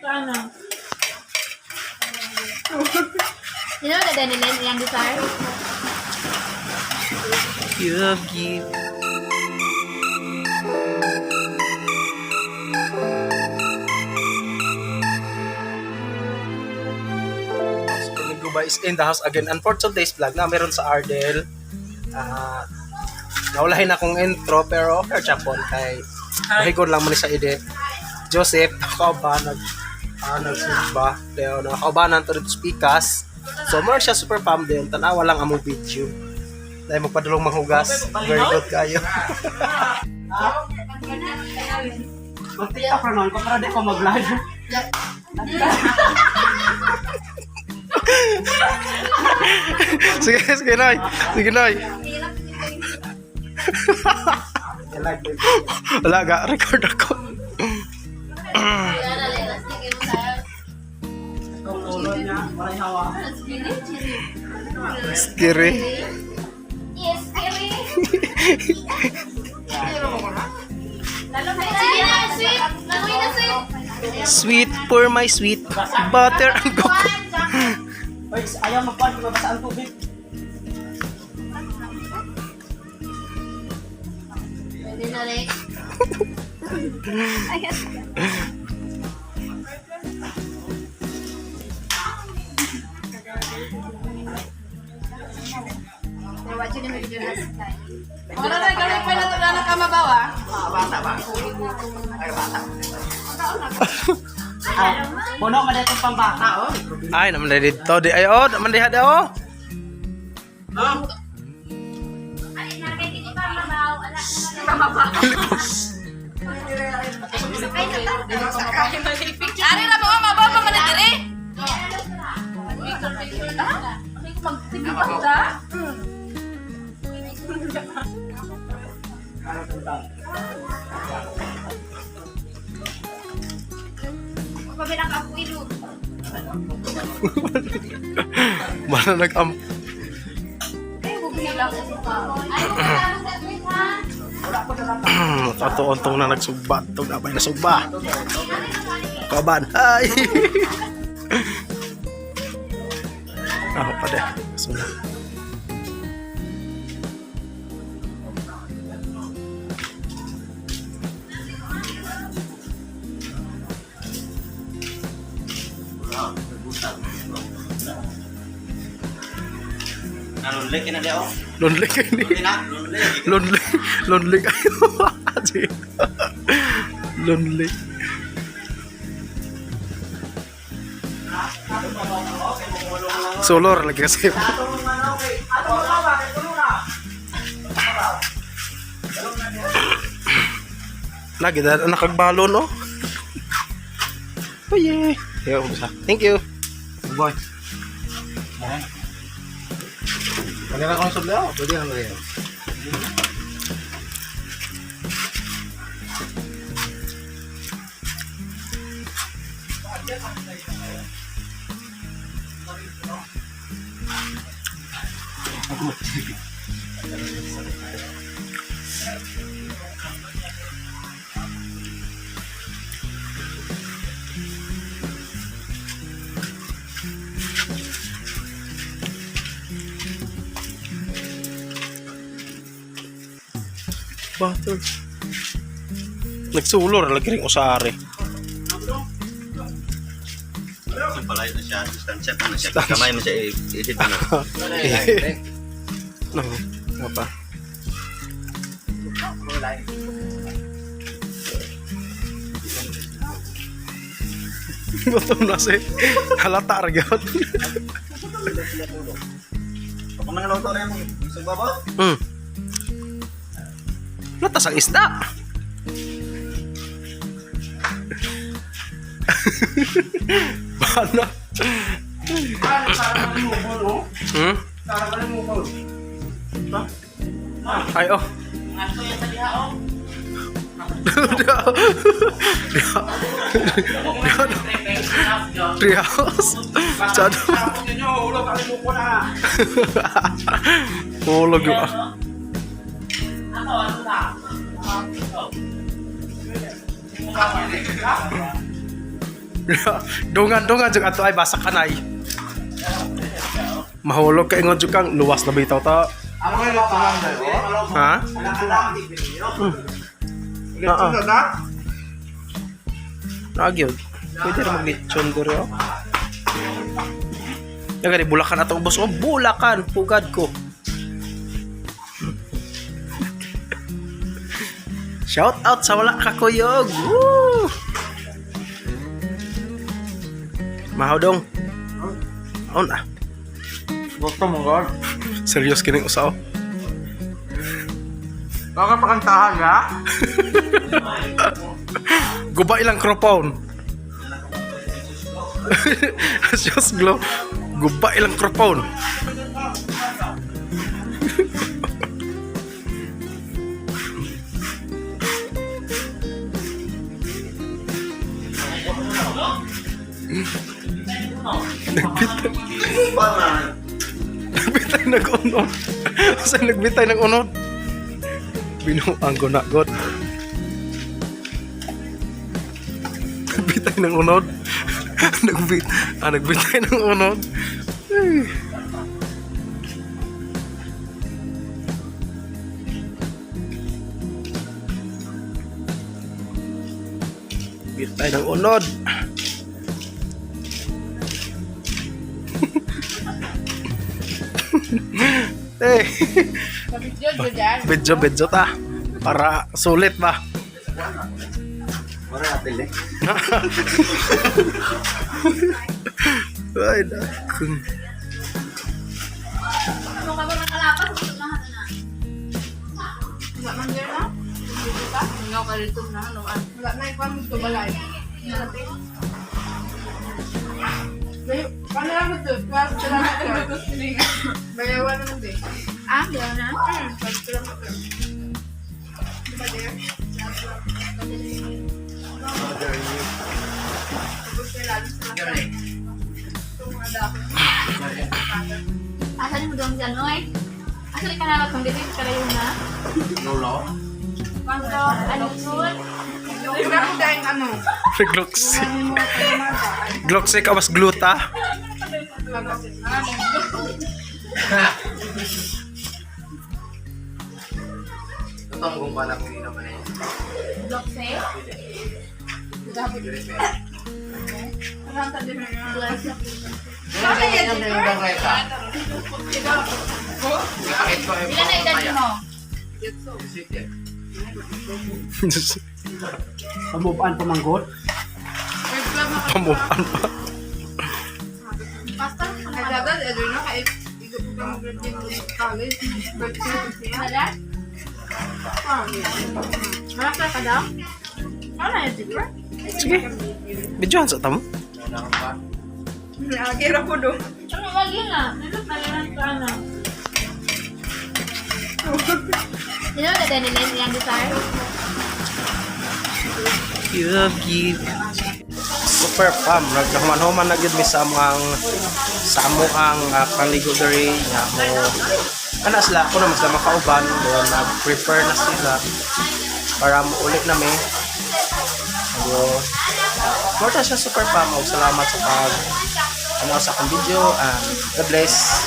Ano? You know that Danilin, yung desire? Give, give. Super Guba is in the house again. And for today's vlog na meron sa Ardell. Ah, naulahin akong intro pero okay chapon kay mahigod lang man ni sa edit. Joseph, nakauban nag nagsumba. Leo, nakaubanan to dito speakers. So more siya super pam din. Tanawa lang among video. Dahil magpadulong manghugas. Very good kayo. Mag-TikTok ra noon ko pero di ko mag-live. Sige, sige, Noy. Sige, Noy. Wala ga, record ako. Ulo niya, walay hawa. Scary. Yes, scary. Sige na, sweet. Langoy na, sweet. Sweet for my sweet butter and cocoa. Oy, ayaw magkuhan, mabasa ang tubig. Pwede na, Rex. Wala na kami pa na na kamabaw ah. Bata ba? Ay, bata. Ah, puno man itong pambata, oh. Ay, naman na dito. Di, ay, oh, naman diha oh. Ay, nakikita pa mabaw. Ala, naman. Ari ra mo mabaw pa man diri. Magtigpa ta. Pabila ka po ilo. Mana nag-am. Ay, huwag ka sweet, ha? Katuontong na nagsugba. Itong abay na sugba. Kaban. Ay! Ako pa de. Sula. Lonely ka na di ako. Lonely kayo ni. Lonely. Lonely. Lonely kayo. Sige. Lonely. Solor lagi kasi. Lagi na nakagbalo no. Oh yeah. Yeah, ubusa. Thank you. Boy. Pwede na akong subla. Pwede na rin. Butter. Nagsulor lagi rin usari. Ang palayo na siya. Distansya pa na siya. Kamay mo siya i-edit na. No, ano pa? Gutom na si halata ra gyud. Baka manaloto na yung sugba ba? Latas ang isda. Paano? Para manubol, oh. Hmm? Para manubol. Ay, oh. Ato yan sa diha, oh. Diha. Diha. Diha. Treehouse. Chado. Ninyo, ulog ang limuko na. Hulog yun. Ah. Ako, ano na? Dungan dungan jud ato ay basa kanay. Mahulog ka ingon jud kang luwas na bitaw ta. Ang mga lechon na yun? Ha? Lechon. Oo. Lechon na na? Nagyod. Pwede ra maglechon diri oh. Nagari bulakan ato ubos oh, bulakan pugad ko. Shout out sa wala kakuyog. Woo! Mahaw dong. On ah. Gusto mo, God? Serious kining usa oh. Baka pakantahan, ha? Guba ilang kropon. Just glow. Guba ilang kropon. Nagbitay. Nagbitay nag-unod. Sa nagbitay nag-unod. Binuang ko na god. Nagbitay ng unod. Nagbitay ng unod. Ay. Bitay ng unod. Eh, Video dyan. medyo medyo ta para sulit ba? Wala natin eh. Ay, naku. Ano ka ba nakalapas? Gusto na na. Wala man dyan na. Ngaw ka rito na ano ah. Wala na ikaw mo balay. Paano lang ito? Salamat ka. Bayawan naman din. Ah, gano'n na? Salamat ka. Diba dear? Tapos kailangan sa mga itong mga dahon. Asan mo doon dyan, oy? Asan ka na kung dito ka na na? Lolo? Kwanto, ano food? Wala ko tayong ano. Gloxy. Gloxy ka mas gluta. Totoo kung balak ko yun naman eh. Block safe? Bakit yan, Ilan na edad mo? Pamubaan pamanggod. Pamupan pa. Basta, Ay, dagat, eh, doon na, kay igo ko pa mag-graduate ng college. Birthday ko siya. wala? Ah, Marasa ka daw? Ano na yun, siguro? Sige. Videohan sa tamo. Nakakira ko doon. Ano, lagi na. Nilot na rin ka na. Sino na din nila yung desire? Yugi. Super fam, nagkahuman-human na gyud mi sa among kaligo diri nga mo ana sila ako na mas sila makauban doon nag-prepare na sila para muulit na mi. Ayun. More siya super fam. Og salamat sa pag ano sa akong video and God bless.